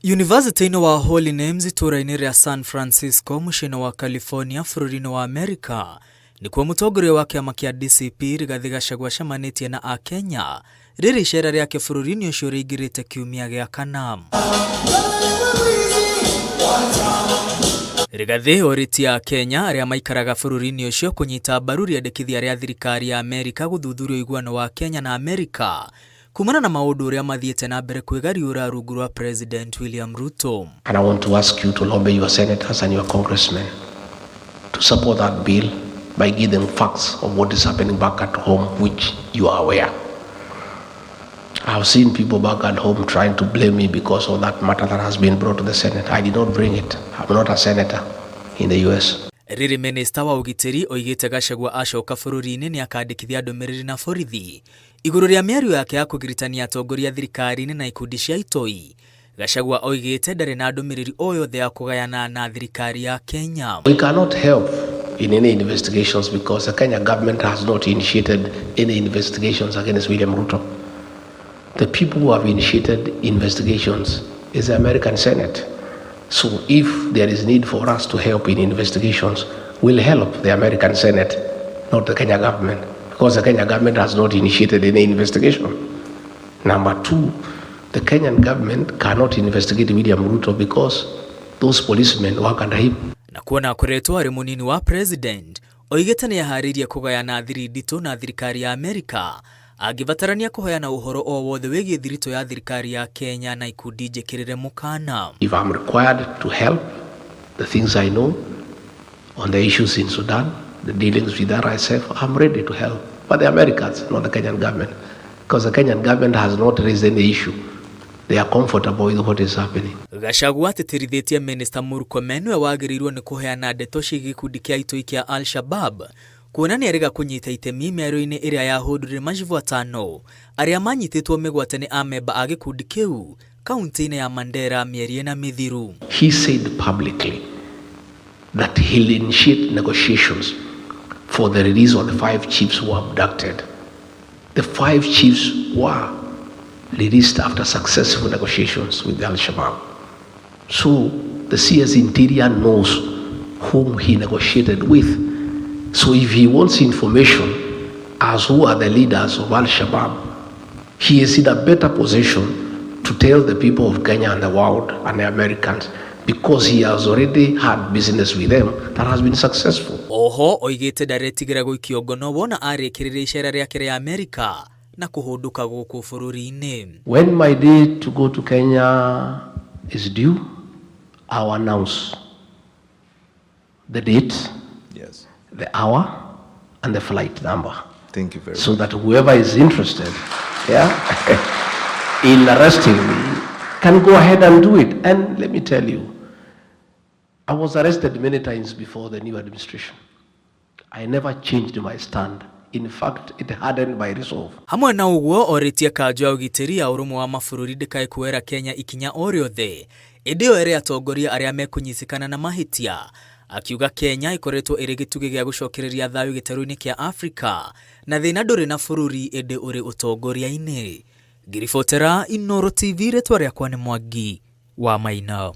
Yunivasĩtĩ-inĩ wa Holy Names itũũra-inĩ rĩa San Francisco mũciĩ-inĩ wa California bũrũri-inĩ wa Amerika nĩkuo mũtongoria wa kĩama kĩa DCP Rigathĩ Gachagua acemanĩtie na Akenya rĩrĩ icera rĩake bũrũri-inĩ ũcio rĩingĩrĩte kiumia gĩa kana. Rigathĩ orĩtie Akenya arĩa maikaraga bũrũri-inĩ ũcio kũnyita mbaru rĩendekithia rĩa thirikari ya Amerika gũthuthuria ũiguano wa Kenya na Amerika kumana na maũndũ ũrĩa mathiĩte na mbere kwĩgariũra rungu rwa President William Ruto. And I want to ask you to lobby your senators and your congressmen to support that bill by giving them facts of what is happening back at home, which you are aware. I've seen people back at home trying to blame me because of that matter that has been brought to the Senate. I did not bring it. I'm not a senator in the US. Rĩrĩ minista wa ũgitĩri oigĩte Gachagua acoka bũrũri-inĩ nĩ akandĩkithia ndũmĩrĩri na borithi igũrũ rĩa mĩario yake ya kũgiritania atongoria thirikari-inĩ na ikundi cia itoi. Gachagua oigĩte ndarĩ na ndũmĩrĩri o yothe ya kũgayana na thirikari ya Kenya. We cannot help in any investigations because the Kenya government has not initiated any investigations against William Ruto. The people who have initiated investigations is the American Senate. So if there is need for us to help in investigations, we'll help the American Senate, not the Kenya government, because the Kenya government has not initiated any investigation. Number two, the Kenyan government cannot investigate William Ruto because those policemen work under him. Na kuona akoretwo arĩ mũnini wa president oigĩte nĩ aharĩirie kũgayana thiri nditũ na thirikari ya Amerika angĩbatarania kũheana ũhoro o wothe wĩgiĩ thiritũ ya thirikari ya Kenya na ikundi njĩkĩrĩre mũkana. If I'm required to help the things I know on the issues in Sudan, the dealings with RSF, I'm ready to help. But the Americans, not the Kenyan government, because the Kenyan government has not raised any issue. They are comfortable with what is happening. Gachagua atĩtĩrithĩtie Minister Murkomen nĩwe wagĩrĩirwo nĩ kũheana ndeto ciĩgiĩ gĩkundi kĩa itoi kĩa Al-Shabab kuona nĩ erĩga kũnyita itemi mĩario-inĩ ĩrĩa yahũndũrire macibu atano arĩa manyitĩtwo mĩgwate nĩ amemba a gĩkundi kĩu kaunti-inĩ ya Mandera mĩeri ĩna mĩthiru. He said publicly that he'll initiate negotiations for the release of the five chiefs who were abducted. The five chiefs were released after successful negotiations with Al Shabaab. So the CS Interior knows whom he negotiated with. So if he wants information as who are the leaders of Al Shabaab, he is in a better position to tell the people of Kenya and the world and the Americans because he has already had business with them that has been successful. Oho oigĩte ndaretigĩra gũikio ngono wona arĩkĩrĩria icera rĩake rĩa Amerika na kũhũndũka gũkũ bũrũri-inĩ. When my day to go to Kenya is due, I'll announce the date, the hour, and the flight number. Thank you very So much. That whoever is interested, yeah, in arresting me can go ahead and do it. And let me tell you, I was arrested many times before the new administration. I never changed my stand. In fact, it hardened my resolve. Hamwe na ũguo orĩtie kanjũ ya ũgitĩri ya ũrũmwe wa mabũrũri ndĩkae kuoera Kenya ikinya o rĩothe ĩndĩ ĩyo ĩrĩ atongoria arĩa mekũnyitĩkana na mahĩtia akiuga Kenya ĩkoretwo ĩrĩ gĩtugĩ gĩa gũcokereria thayũ gĩtarũ-inĩ kĩa Afrika na thĩna ndũrĩ na bũrũri ĩndĩ ũrĩ ũtongoria-inĩ. Ngiribotera Inooro TV rĩtwa rĩakwa nĩ Mwangi wa Maina.